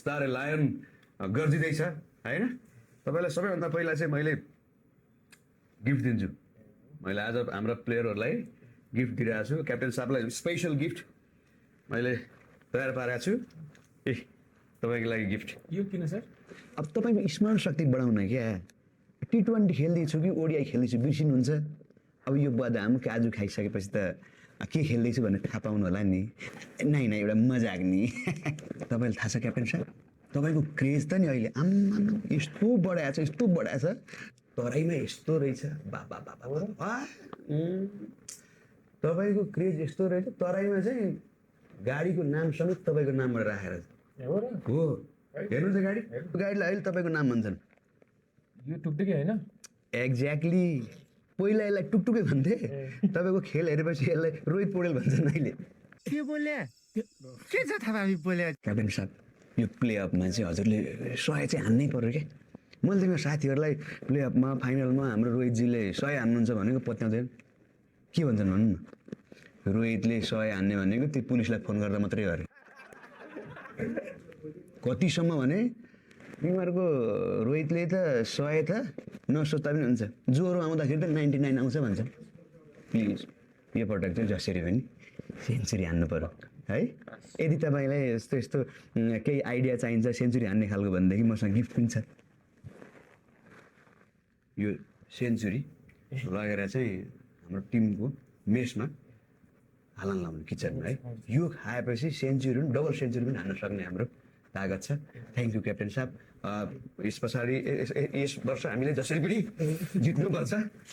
बिस्तारै लायन गर्जिँदैछ होइन तपाईँलाई सबैभन्दा पहिला चाहिँ मैले गिफ्ट दिन्छु मैले आज हाम्रा प्लेयरहरूलाई गिफ्ट दिइरहेको छु क्याप्टेन साहबलाई स्पेसल गिफ्ट मैले तयार पारेको छु ए तपाईँको लागि गिफ्ट यो किन सर अब तपाईँको स्मरण शक्ति बढाउन क्या T20 खेल्दैछु कि ओडिआई खेल्दैछु बिर्सिनुहुन्छ अब यो बदाम काजु खाइसकेपछि त के खेल्दैछु भनेर थाहा पाउनु होला नि नै एउटा मजाक नि तपाईँलाई थाहा छ क्याप्टेन साहब तपाईँको क्रेज त नि अहिले आम्मा यस्तो बढाएको छ तराईमा यस्तो रहेछ बाबा तपाईँको क्रेज यस्तो रहेछ तराईमा चाहिँ गाडीको नाम समेत तपाईँको नामबाट राखेर हो हेर्नुहुन्छ गाडीलाई अहिले तपाईँको नाम भन्छन् यो टुकटुकी होइन एक्ज्याक्टली पहिला यसलाई टुकटुकै भन्थे तपाईँको खेल हेरेपछि यसलाई रोहित पौडेल भन्छन् अहिले के बोले के छ थाहा बोले क्याप्टेन साहब यो प्लेअफमा चाहिँ हजुरले 100 चाहिँ हान्नै पर्यो क्या मैले त मेरो साथीहरूलाई प्लेअफमा फाइनलमा हाम्रो रोहितजीले 100 हान्नुहुन्छ भनेको पत्याउँदैन के भन्छन् भन्नु न रोहितले 100 हान्ने भनेको त्यो पुलिसलाई फोन गर्दा मात्रै अरे कतिसम्म भने तिमीहरूको रोहितले त 100 त नसोच्दा पनि हुन्छ ज्वरो आउँदाखेरि त 99 आउँछ भन्छ प्लिज यो पटक चाहिँ जसरी पनि सेन्चुरी हान्नु पर्यो है यदि तपाईँलाई यस्तो केही आइडिया चाहिन्छ सेन्चुरी हान्ने खालको भनेदेखि मसँग गिफ्ट पनि छ यो सेन्चुरी लगेर चाहिँ हाम्रो टिमको मेसमा हालन लाउनु किचनमा है यो खाएपछि सेन्चुरी पनि डबल सेन्चुरी पनि हान्न सक्ने हाम्रो तागत छ थ्याङ्क यू क्याप्टेन साहब यस पछाडि यस वर्ष हामीले जसरी पनि जित्नुपर्छ